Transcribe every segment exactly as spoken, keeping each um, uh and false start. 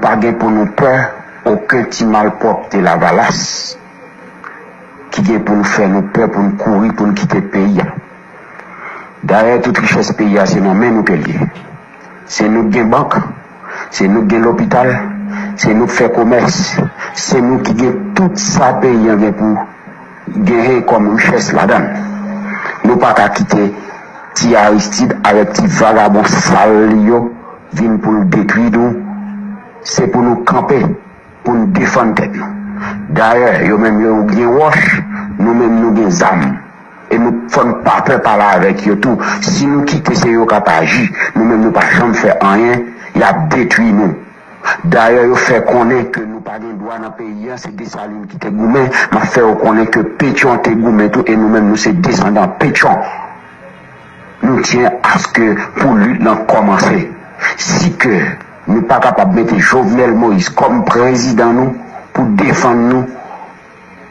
Pa gen pou nou pè okenn ti malpwòpte Lavalas ki gen pou nou fè nou pè pou n kouri pou n kite peyi a. Dayè, tout richès peyi a se nan men nou ke l ye. Se nou k gen bank, se nou k gen lopital, se nou k fè komès, se nou ki gen tout sa peyi an gen pou genyen kòm richès ladan l. Nou pa ka kite ti Aristide avèk ti vagabon sal li yo vin pou l detwi nou. Se pou nou kanpe, pou n defann tèt nou. Dayè, yo menm yo gen wòch, nou menm nou gen zam. E nou fò n pa pè pale avèk yo tou. Si nou kite se yo k ap aji, nou menm nou pa janm fè anyen, y ap detwi nou. Dayè, yo fè konnen ke nou pa gen dwa nan peyi a, se Desalin ki te goumen, m ap fè yo konnen ke Petyon te goumen tou, e nou menm nou se desandan Petyon. Nou tyen aske pou lit lan kòmanse. Si ke nou pa kapab mete Jovenel Moïse kòm prezidan nou pou defann nou,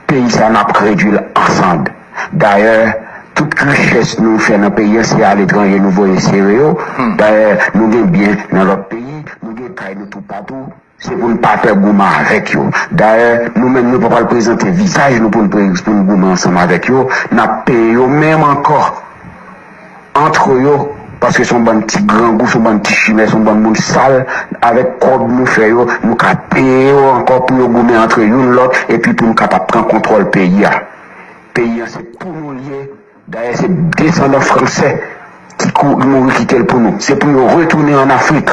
peyi sa n ap redwi l an sand. Dayè, tout richès nou fè nan peyi a se aletranje nou voye sere yo. Dayè, nou gen byen nan lòt peyi, nou gen kay nou toupatou. Se pou n pa pè goumen avèk yo. Dayè, nou menm nou pa pral prezante vizaj nou pou n pre- pou n goumen ansanm avèk yo. N ap peye yo menm ankò antre yo, paske se yon bann ti grangou, se yon bann ti chimè, se yon bann moun sal. Avèk kòb nou fè yo, nou ka peye yo ankò pou yo goumen antre youn lòt, epi pou nou kapab pran kontwòl peyi a. Peyi a se pou nou l ye. Dayè, se desandan fransè ki kou- mouri kite l pou nou. Se pou yo retounen ann Afrik.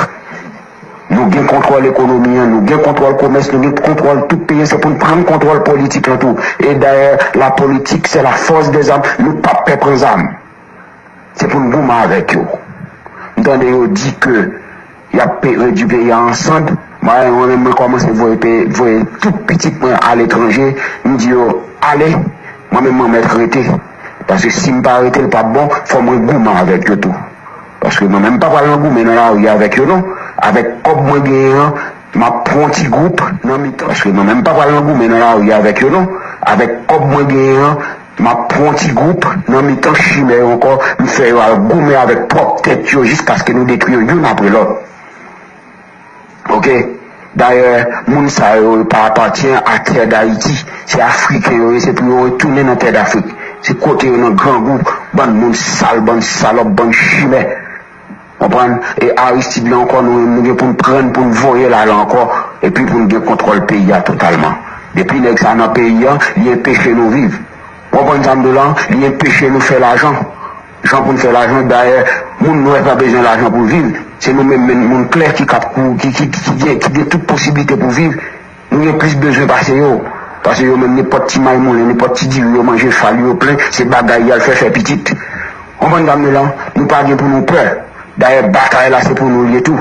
Nou gen kontwòl ekonomi an, nou gen kontwòl komès, nou gen kontwòl tout peyi an. Se pou n pran kontwòl politik lan tou. E dayè, la politique, c'est la force des armes. Nou p ap pè pran zam. Se pou n goumen avèk yo. M tande yo di ke y ap pe- redwi peyi a an sand. Mwen, mwen menm, mwen kòmanse voye pe- voye tout pitit mwen aletranje. M di yo, ale, mwen menm, mwen mèt rete. Paske si m pa rete, l p ap bon, fò mwen goumen avèk yo tou. Paske mwen menm, m pa pral nan goumen nan lari avèk yo, non. Avèk kòb mwen genyen an, m ap pran yon ti gwoup nan mitan. Paske mwen menm, m pa pral nan goumen nan lari avèk yo, non. Avèk kòb mwen genyen an, m ap pran yon ti gwoup nan mitan chimè yo ankò, m fè yo al goumen avèk pwòp tèt yo jiskaske nou detwi yo youn apre lòt. Oke? Dayè, moun sa yo, yo pa apatyen a tè Dayiti. Se Afriken yo ye, se pou yo retounen nan tè Dafrik. Se kote yo nan grangou, bann moun sal, bann salòp, bann chimè. Konprann? E Aristide la ankò, nou menm, nou gen pou n pran l, pou n voye l ale ankò, epi pou n gen kontwòl peyi a totalman. Depi nèg sa nan peyi a, li enpeche nou viv. Ou konprann sa m di w la? Li enpeche nou fè lajan. Jan pou n fè lajan, dayè, moun nwè pa bezwen lajan pou l viv. Se nou menm, menm moun klè ki kap kou- ki, ki, ki, ki gen, ki gen tout posiblite pou viv. Nou gen plis bezwen pase yo. Pase yo menm, nenpòt ti may moulen, nenpòt ti diri yo manje, fal yo plen, se bagay y al fè, fè pitit. Konprann sa m di w la? Nou pa gen pou nou pè. Dayè, batay la se pou nou l ye tou.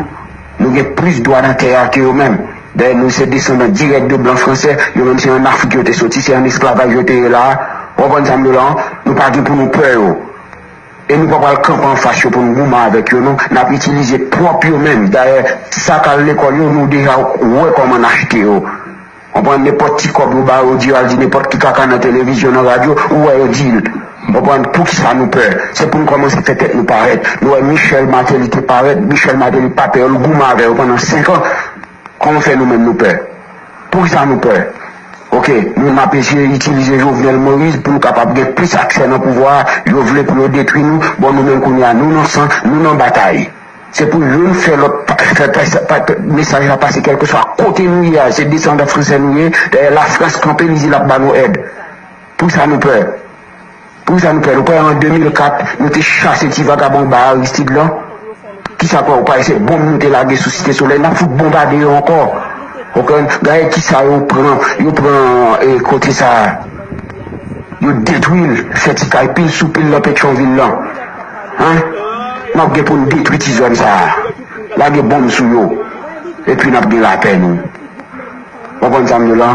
Nou gen plis dwa nan tè a ke yo menm. Dayè, nou se desandan dirèk de blan fransè, yo menm se ann Afrik yo te soti, se ann esklavaj yo te ye la a. Ou konprann sa m di w la? Nou pa gen pou nou pè yo. E nou pa pral kanpe anfas yo pou n goumen avèk yo, non. N ap itilize pwòp yo menm. Dayè, sa k al lekòl yo, nou deja wè kòman n achte yo. Konprann? Nenpòt ti kòb yo ba yo, di yo al di nenpòt ki kaka nan televizyon, nan radyo, ou wè yo di l. Konprann? Poukisa nou pè? Se pou n kòmanse fè tèt nou parèt. Nou wè Michel Martelly te parèt, Michel Martelly pa pè yo, l goumen avè yo pandan senk an. Kòman fè nou menm nou pè? Poukisa nou pè? Oke, nou n ap eseye itilize Jovenel Moïse pou nou kapab gen plis aksè nan pouvwa a. Yo vle pou yo detwi nou. Bon, nou menm kounye a, nou nan san, nou nan batay. Se pou youn fè lòt pa- fè, fè, fè, fè mesaj la pase, kèlkeswa kote nou ye a. Se desandan fransè nou ye. Dayè, Lafrans kanpe, li di l ap ba nou èd. Poukisa nou pè? Poukisa nou pè? Nou kwè an de mil kat, nou te chase ti vagabon ba Aristide lan? Kisa kwè ou pa se bonm nou te lage sou Site Solèy? N ap fout bonbade yo ankò. Ou konprann? Gade kisa yo pran, yo pran, e, kote sa a. Yo detwi l, fè ti kay pil sou pil nan Petyonvil lan. Hein? N ap gen pou n detwi ti zòn sa a. Lage bonm sou yo. Epi n ap gen lapè nou. Ou konprann sa m di w la?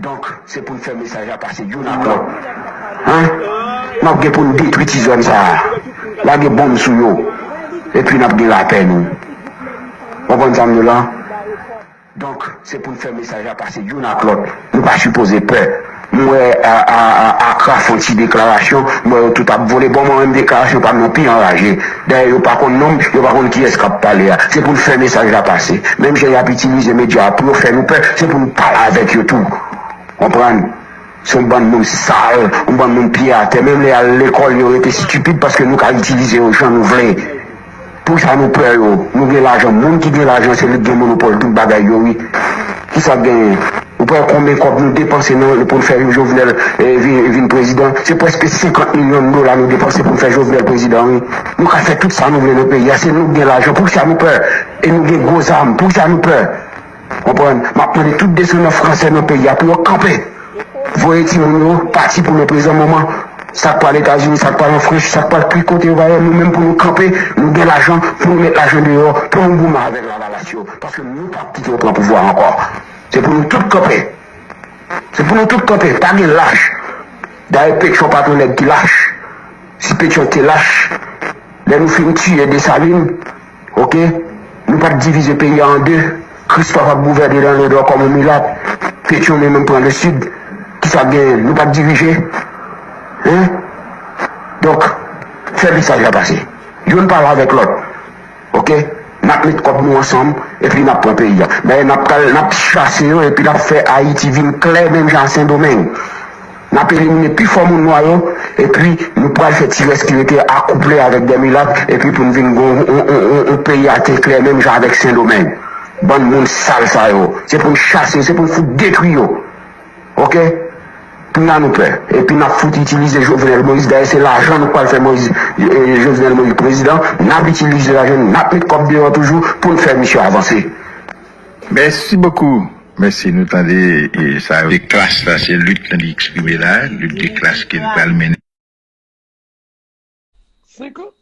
Donk, se pou n fè mesaj la pase youn ak lòt. Hein? N ap gen pou n detwi ti zòn sa a. Lage bonm sou yo. Epi n ap gen lapè nou. Ou konprann sa m di w la? Donk, se pou n fè mesaj la pase youn ak lòt. Nou pa sipoze pè. M wè a, a, a, Akra fè yon ti deklarasyon, m wè yo tout ap vole. Bon, mwen menm deklarasyon pa m nan pi anraje. Dayè, yo pa konn non m, yo pa konn kiyès k ap pale a. Se pou n fè mesaj la pase. Menm jan y ap itilize medya a pou yo fè nou pè, se pou n pale avèk yo tou. Konprann? Se yon bann moun sal, yon bann moun pye atè. Menm lè y al lekòl, yo rete estipid paske nou ka itilize yo jan nou vle. Poukisa nou pè yo? Nou gen lajan. Moun ki gen lajan, se li ki gen monopòl tout bagay yo, wi. Kisa k genyen? Ou pè konbyen kòb nou depanse nan, pou n fè Jovenel eh, vin, vin prezidan? Se prèske senkant milyon dola nou depanse pou n fè Jovenel prezidan, wi. Nou ka fè tout sa nou vle nan peyi a. Se nou ki gen lajan. Poukisa nou pè? E nou gen gwo zam. Poukisa nou pè? Konprann? M ap mande tout desandan fransè nan peyi a pou yo kanpe. Voye timoun yo pati pou leprezan moman. Sa k pral Etazini, sa k pral an Frans, sa k pral ki kote yo va ye, nou menm pou nou kanpe, nou gen lajan, pou nou met lajan deyò, pou nou goumen avèk lavalas yo. Paske nou p ap kite yo pran pouvwa ankò. Se pou nou tout kanpe. Se pou nou tout kanpe. Pa gen lach. Dayè, Petyon pa t yon nèg ki lach. Si Petyon te lach, lè nou fin tiye Desalin, oke, nou pa t divize peyi a an de. Kristòf ap gouvène nan Lodò kòm yon milat. Petyon li menm pran Lesid. Kisa k genyen? Nou pa t dirije. Hein? Donk, fè mesaj la pase. Youn pale avèk lòt. Oke? N ap met kòb nou ansanm, epi n ap pran peyi a. Dayè, n ap pral, n ap chase yo, epi n ap fè Ayiti vin klè menm jan a Sendomeng. N ap elimine pi fò moun nwa yo, epi nou pral fè ti rès ki rete akouple avèk de milat, epi pou n vin gen yon, yon, yon, yon, yon peyi atè klè menm jan avèk Sendomeng. Bann moun sal sa yo. Se pou n chase yo, se pou n fout detwi yo. Oke? Kounye a nou pè. Epi n ap fout itilize Jovenel Moïse. Dayè, se lajan nou pral fè Moïse, eh, Jovenel Moïse prezidan. N ap itilize lajan, n ap met kòb deyò toujou pou n fè misye avanse. Mèsi bokou. Mèsi, nou tande, eh, sa yo. Se klas la, se lit lan li eksprime la, lit de klas ke l pral mennen. Senkant